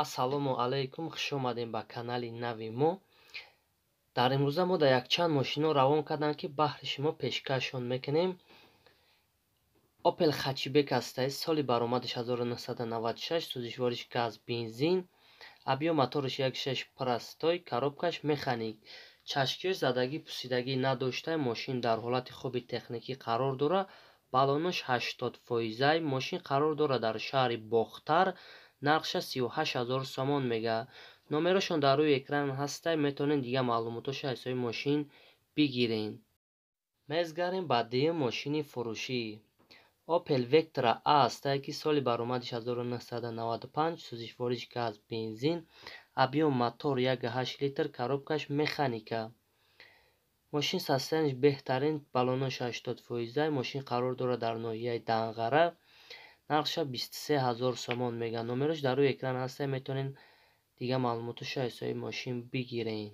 Ассалому алайкум, хуш омадем ба канали нави мо. Дар имрӯза мо дар якчанд мошино равон кардам, ки баҳри шумо пешкашон мекунем. Opel Hatchback ҳастай, соли баромадаш 1996, сӯзишвориш газ, бензин, объём мотораш 1.6 простой, коробкаш механик. Чашкиёш задагӣ пусидагӣ надошта, мошин дар ҳолати хуби техникӣ қарор дорад. Баллонош 80 фоизай. Мошин қарор дорад дар шаҳри Бохтар, нархша 38 000 сомон мега. Номерошон дар рӯи экран ҳастай, метавонед дигар маълумотошо аз ҳисоби мошин бигирен. Мезгарем ба дуюм мошини фурӯшӣ. Opel Vectra A ҳастай, ки соли баромадиш 1995, сӯзишвориш газ, бензин, объём мотор 1.8 литр, коробкаш механика. Мошин состоянияш беҳтарин, баллонош 80 фоизай. Мошин қарор дорад дар ноҳияи Данғара, нархша 23 000 сомон мега. Номерош дар рӯи экран ҳастай, метавонед дигар маълумотошо аз ҳисоби мошин бигирен.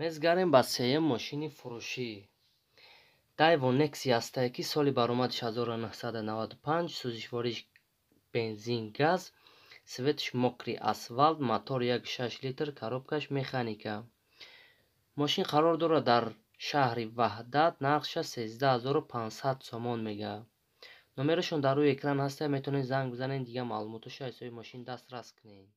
Мезгарем ба сеюм мошини фурӯшӣ. Daewoo Nexia ҳастай, ки соли баромадиш 1995, сӯзишвориш бензин, газ, цветаш мокрый асфальт, мотор 1.6 литр, коробкаш механика. Мошин қарор дорад дар шаҳри Ваҳдат, нархша 13 500 сомон мега. Номерошон дар рӯи экран ҳастай, метавонед занг бизанед, дигар маълумотошо аз ҳисоби мошин дастрас кунед.